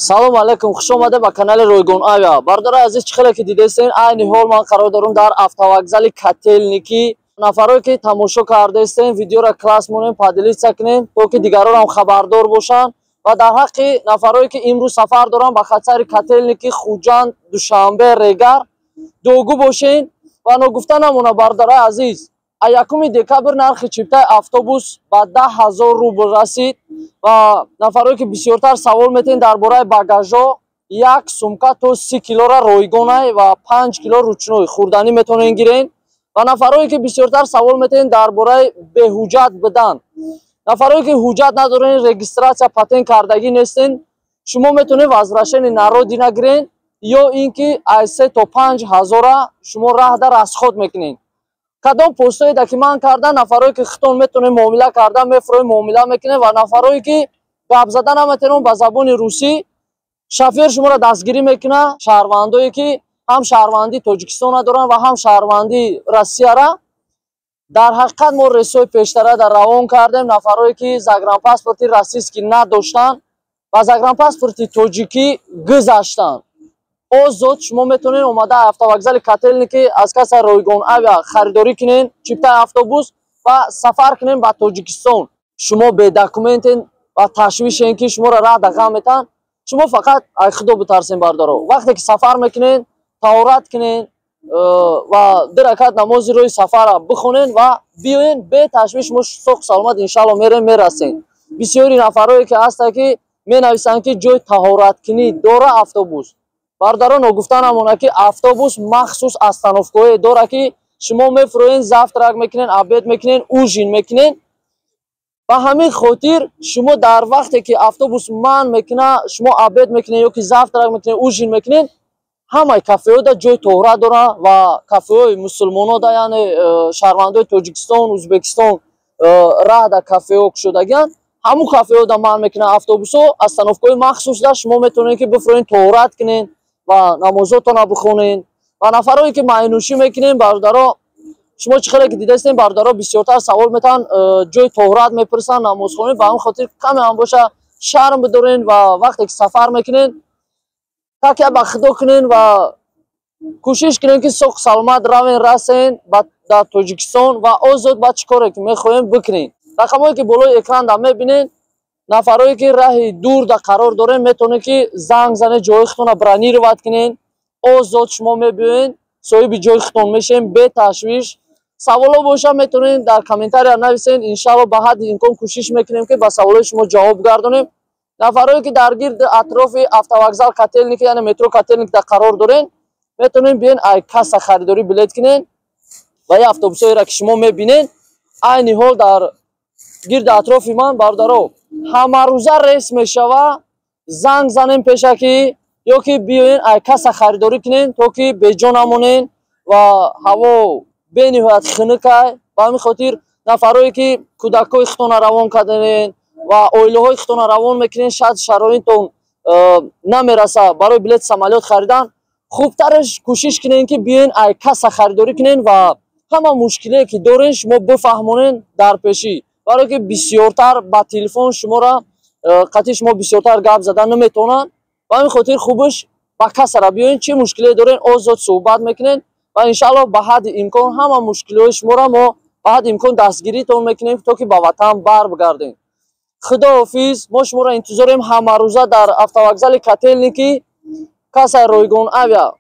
Салом алейкум, хуш омадед ба канали Ройгон Авиа. Бародарои азиз, чӣ хеле ки дидестен, айни ҳол ман қарор дорам дар автовокзали Котельники. Нафарое ки тамошо кардаестен, видеоро класс монем, поделиться кунем, то ки дигарорам хабардор бошанд. Ва дар ҳаққи нафарое ки имрӯз сафар доранд ба хатсари Котельники, Хуҷанд, Душанбе, Регар, дуогӯ бошен. Ва ногуфта намона, бародарои азиз, а 1 декабр нархи чиптаи автобус ба 10 000 рубл расид. Ва нафарое ки бисёртар савол метиҳен дар бораи багажҳо, як сумка то 30 килора ройгонай ва 5 кило ручной хӯрданӣ метавонен гирен. Ва нафарое ки бисёртар савол метиҳен дар бораи беҳуҷҷат будан, нафарое ки ҳуҷҷат надорен, регистрация, патент кардагӣ нестен, шумо метавонед возвращение на родина гирен ё ин ки аз 3 то 5 ҳазора шумо раҳда расход мекунед. Кадом постое ки ман карда, нафарое ки хитон метавонед муомила карда, мефуроед, муомила мекунед. Ва нафарое ки гап зада наметавонед ба забони русӣ, шофёр шуморо дастгирӣ мекунад. Шаҳрвандое ки ҳам шаҳрвандии Тоҷикистона доранд ва ҳам шаҳрвандии Россияра, дар ҳақиқат мо рейсҳои пештара дар равон кардем. Нафарое ки загранпаспорти российский надоштанд ва загранпаспорти тоҷикӣ гузаштанд, озод шумо метавонед омада автовокзали Котельники аз касса Ройгон Авиа харидорӣ кунед чиптаи автобус ва сафар кунед ба Тоҷикистон. Шумо бедокументен ва ташвишен ки шуморо раҳда ғам метаҳанд, шумо фақат ай Худо битарсен, бардаро. Вақте ки сафар мекунед, таҳорат кунед ва ду ракат намози роҳи сафара бихонед ва биёен беташвиш. Шумо соҳу саломат, иншаалло, мерем, мерасен. Бисёри нафарое ки ҳастанд, ки менависанд, ки ҷои таҳораткунӣ дора автобус, бародарон, ногуфта намонад, ки автобус махсус остановкаҳое дорад, ки шумо мефуроен, завтрак мекунен, обед мекунен, ужин мекунен. Ба ҳамин хотир шумо дар вақте ки автобус манъ мекуна, шумо обед мекунед ё ки завтрак мекунед, ужин мекунед, ҳамаи кафеҳода ҷои тоҳорат доранд. Ва кафеҳои мусулмонода, яъне шаҳрвандои Тоҷикистон, Ӯзбекистон, раҳда кафеҳо кушодагианд, ҳамун кафеҳода манъ мекунанд автобусҳо. Остановкаҳои махсусда шумо метавонед, ки бифуроед, тоҳорат кунед ва намозотонро бихонед. Ва нафарое ки майнӯшӣ мекунед, бародаро, шумо чӣ хеле ки дидаистем, бародаро бисёртар савол метаҳанд, ҷои тоҳорат мепурсанд, намозхонӣ. Ба ҳамин хотир каме ҳам боша шарм бидорен ва вақте ки сафар мекунед, такя ба Худо кунен ва кӯшиш кунен, ки соҳу саломат равен, расен дар Тоҷикистон ва озод ба чӣ коре ки мехоҳем, бикунен. Рақамҳое ки болои экранда мебинед, нафарое ки раҳи дурда қарор дорен, метавонед, ки занг занед, ҷои худтонро бронировать кунед. Озод шумо мебиёед, соҳиби ҷои худтон мешавед беташвиш. Саволо боша, метавонед дар комментария нависед. Иншаалло, ба ҳадди имкон кӯшиш мекунем, ки ба саволои шумо ҷавоб гардонем. Нафарое ки дар гирди атрофи автовокзал Котельники, яъне метро Котельникда қарор дорен, метавонед биёен, ай касса харидорӣ билет кунед. Ва ин автобусҳоеро ки шумо мебинед айни ҳол дар гирди атрофи ман, бародаро, ҳамарӯза рейс мешава. Занг занем пешакӣ ё ки биёен, ай касса харидорӣ кунен, то ки беҷо намонен. Ва ҳаво бениҳоят хунукай. Ба ҳамин хотир нафарое ки кӯдакҳои худтонро равон карданен ва оилаҳои худтонро равон мекунен, шояд шароитон намераса барои билети самолёт харидан, хубтараш кӯшиш кунен, ки биёен, ай касса харидорӣ кунен ва ҳама мушкилие ки дорен, шумо бифаҳмонен дар пешӣ, барое ки бисёртар ба телефон шуморо қатъи шумо бисёртар гап зада наметавонанд. Ба ҳамин хотир хубаш ба кассара биёен, чӣ мушкилие дорен, озод суҳбат мекунен ва иншаалло, ба ҳадди имкон ҳама мушкилиҳои шуморо мо ба ҳадди имкон дастгиритон мекунем, то ки ба ватан баргардем. Худоҳофиз, мо шуморо интизорем ҳамарӯза дар автовокзали Котельники, кассаи Ройгон Авиа.